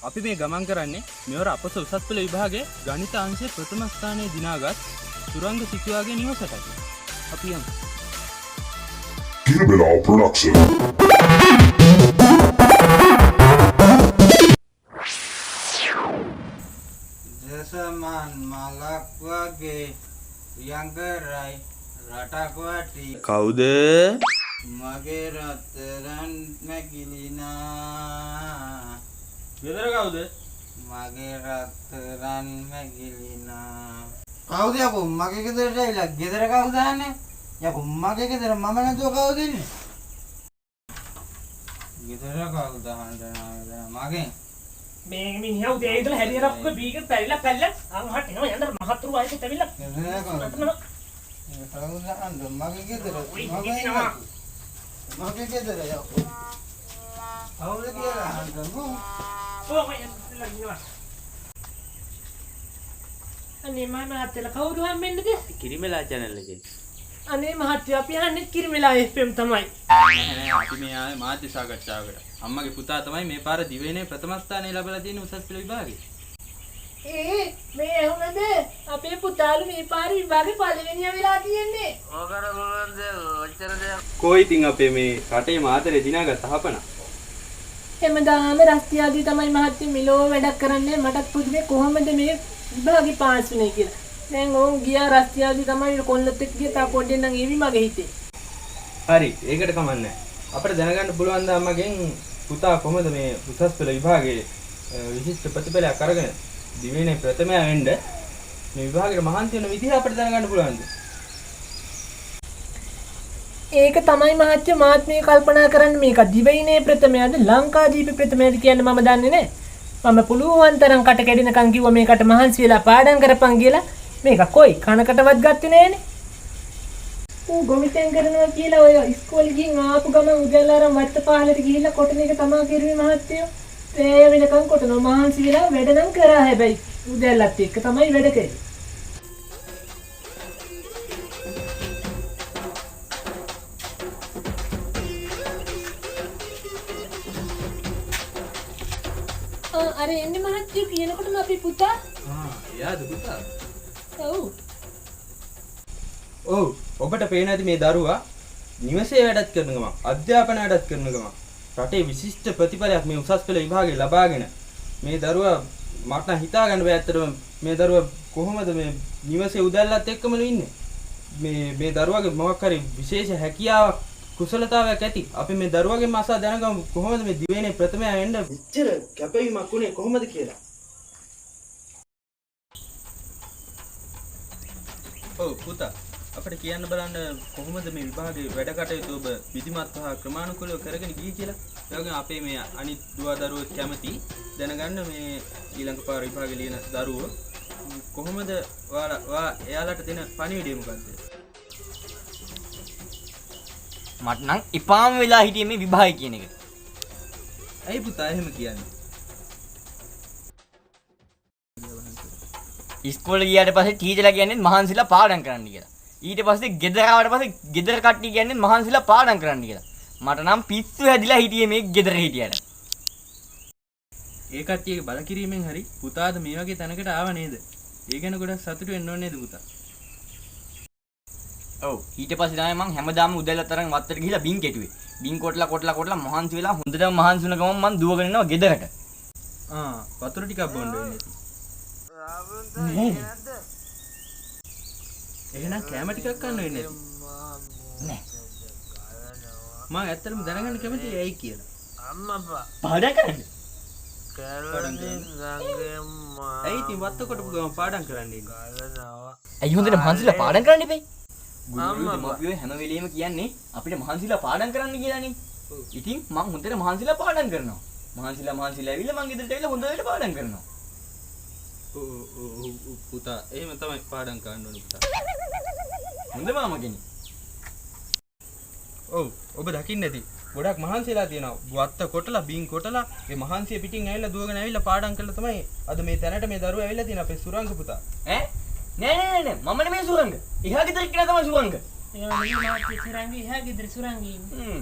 අපි මේ ගමන් කරන්නේ මෙවර අපස උසස් පෙළ විභාගයේ ගණිත අංශයේ ප්‍රථම ස්ථානයේ දිනාගත් සුරංග සිසුවාගේ නිවසටයි. අපි යමු. Kiribela Production. දසමන් මලක් වගේ යංගරයි රටක් වටි. කවුද? මගේ රත්තරන් මැකිලිනා. ගෙදර කවුද? මගේ රත්තරන් මැකිලිනා. කවුද යකෝ මගේ ගෙදරට ඇවිල්ලා ගෙදර කවුද අහන්නේ? යකෝ මගේ ගෙදර මම නැතුව කවුද ඉන්නේ? ගෙදර කවුද අහන්න මගෙන්? මේ මිනිහා උදේ ඉඳලා හැරියට ඔක්කො බීග පැරිලා පැල්ල අං හට එනවා යන්න මහතුරු වයසට ඇවිල්ලා. ගෙදර කවුද? කවුද අහන්න මගේ ගෙදර? ඔයි මම හිටිනවා. මගේ ගෙදර යකෝ කවුද කියලා අහන්න මු. ඔය යන්න ඉන්නවා. අනේ මම මහත්තයලා කවුරු හම්බෙන්නද? කිරිමෙලා චැනල් එකේ. අනේ මහත්තයෝ අපි අහන්නේ කිරිමෙලා FM තමයි. නෑ නෑ, අපි මේ ආවේ මාධ්‍ය සාකච්ඡාවකට. අම්මගේ පුතා තමයි මේ පාර දිවයිනේ ප්‍රථම ස්ථානය ලැබලා තියෙන උසස් පෙළ විභාගේ. ඒ මේ ඇහුනද අපේ පුතාලු මේ පාර විභාගේ පළවෙනියා වෙලා තියෙන්නේ. කෝ ඉතින් අපේ මේ රටේ මාතරේ දිනාගත් අහපන. හැමදාම රස්තියාදී තමයි මහත්තයෝ මෙලෝ වැඩක් කරන්නේ. මටත් පුදුමේ කොහොමද මේ විභාගේ පාස් වුනේ කියලා. දැන් ඕන් ගියා රස්තියාදී තමයි කොල්ලත් එක්ක ගියා. තා පොඩ්ඩෙන් නම් ඒවි මගේ හිතේ. හරි, ඒකට කමන්නේ. අපිට දැනගන්න පුළුවන් ද අම්මගෙන් පුතා කොහොමද මේ උසස් පෙළ විභාගයේ විශිෂ්ට ප්‍රතිඵලයක් අරගෙන දිවයිනේ ප්‍රථමයා වෙන්න මේ විභාගෙට මහන්සි වෙන විදිහ අපිට දැනගන්න පුළුවන්ද? ඒක තමයි මහත්තයෝ මාත් මේ කල්පනා කරන්නේ, මේක දිවයිනේ ප්‍රථමයාද ලංකාදීප ප්‍රථමයාද කියන්න මම දන්නේ නෑ. මම පුළුවන් තරම් කට කැඩෙනකන් කිව්වා මේකට මහන්සි වෙලා පාඩම් කරපන් කියලා. මේක කොයි කනකටවත් ගත්තේ නෑනේ. ඌ ගොවිතැන් කරනවා කියලා ඔය ඉස්කෝලේ ගිහින් ආපු ගමන් උදැල්ල අරන් වත්ත පහලට ගිහිල්ලා කොටන එක තමා කෙරුවේ මහත්තයෝ. රෑ වෙනකන් කොටනවා. මහන්සි වෙලා වැඩ නම් කරා, හැබැයි උදැල්ලත් එක්ක තමයි වැඩ කරේ. අර එන්නේ මහත්තයෝ කියනකොටම අපි පුතා. ආ, එයාද පුතා? ඔව්. ඔව්, ඔබට පේන ඇති මේ දරුවා නිවසේ වැඩත් කරන ගමන් අධ්‍යාපන වැඩත් කරන ගමන් රටේ විශිෂ්ට ප්‍රතිඵලයක් මේ උසස් පෙළ විභාගේ ලබාගෙන මේ දරුවා මට නම් හිතා ගන්න බෑ ඇත්තටම මේ දරුවා කොහොමද මේ නිවසේ උදැල්ලත් එක්කමලු ඉන්නේ. මේ දරුවාගේ මොකක් හරි විශේෂ හැකියාවක් කුසලතාවයක් ඇති. අපි මේ දරුවාගෙන් අසා දැනගමු කොහොමද මේ දිවයිනේ ප්‍රථමයා එන්න මෙච්චර කැපවීමක් වුණේ කොහොමද කියලා. ඔව් පුතා, අපිට කියන්න බලන්න කොහොමද මේ විභාගයේ වැඩ කටයුතු ඔබ විධිමත්ව හා ක්‍රමානුකූලව කරගෙන ගියේ කියලා. ඒ වගේම අපේ මේ අනිත් දුව දරුවෝ කැමති දැනගන්න මේ ඊළඟ පාර විභාගෙ ලියන දරුවෝ කොහොමද ඔයාලා එයාලට දෙන පණිවිඩය මොකද්ද? මට නම් එපාම වෙලා හිටියේ මේ විභාගය කියන එක. ඇයි පුතා එහෙම කියන්නේ? ඉස්කෝලේ ගියාට පස්සේ ටීචර්ලා කියන්නේ මහන්සිලා පාඩම් කරන්න කියලා. ඊට පස්සේ ගෙදර ආවට පස්සේ ගෙදර කට්ටිය කියන්නේ මහන්සිලා පාඩම් කරන්න කියලා. මට නම් පිස්සු හැදිලා හිටියේ මේ ගෙදර හිටියට. ඒ කට්ටියගේ බල කිරීමෙන් හරි පුතාද මේ වගේ තැනකට ආව නේද? ඒ ගැන ගොඩක් සතුටු වෙන්න ඕනේ නේද පුතා? ඔව්, ඊට පස්සේ තමයි මං හැමදාම උදැල්ල තරම් වත්තට ගිහිල්ලා බින් කෙටුවේ. බින් කොටලා කොටලා කොටලා මහන්සි වෙලා හොඳටම මහන්සි වුණ ගමන් මං දුවගෙන එනවා ගෙදරට. ආ, වතුර ටිකක් බොන්න වෙන්නේ නැති. නෑ. එහෙනම් කෑම ටිකක් කන්න වෙන්නේ නැති. නෑ. මං ඇත්තටම දැනගන්න කැමතියි ඇයි කියලා. පාඩම් කරන්න. පාඩම් කරන්න. ඇයි ඉතින් වත්ත කොටපු ගමන් පාඩම් කරන්න ඉන්නේ? ඇයි හොඳට මහන්සිලා පාඩම් කරන්න එපේ? ගුරුවරු දෙමාපියෝ හැම වෙලෙම කියන්නේ අපිට මහන්සිලා පාඩම් කරන්න කියලානේ. ඉතින් මං හොඳට මහන්සිලා පාඩම් කරනවා. මහන්සිලා මහන්සිලා ඇවිල්ලා මං ගෙදරට ඇවිල්ලා හොඳට පාඩම් කරනවා. ඔව් ඔව් ඔව් පුතා, එහෙම තමයි පාඩම් කරන්න ඕනේ පුතා. හොඳ මාමා කෙනෙක්. ඔව්, ඔබ දකින්න ඇති ගොඩක් මහන්සිලා තියෙනවා. වත්ත කොටලා බින් කොටලා ඒ මහන්සිය පිටින් ඇවිල්ලා දුවගෙන ඇවිල්ලා පාඩම් කරලා තමයි අද මේ තැනට මේ දරුවා ඇවිල්ලා තියෙන අපේ සුරංග පුතා. ඈ? නෑ නෑ නෑ නෑ, මම නෙමෙයි සුරංග. එහා ගෙදර එක්කෙනා තමයි සුරංග. එයා නෙමෙයි මහත්තයෝ සුරංග, එහා ගෙදර සුරංග ඉන්නේ.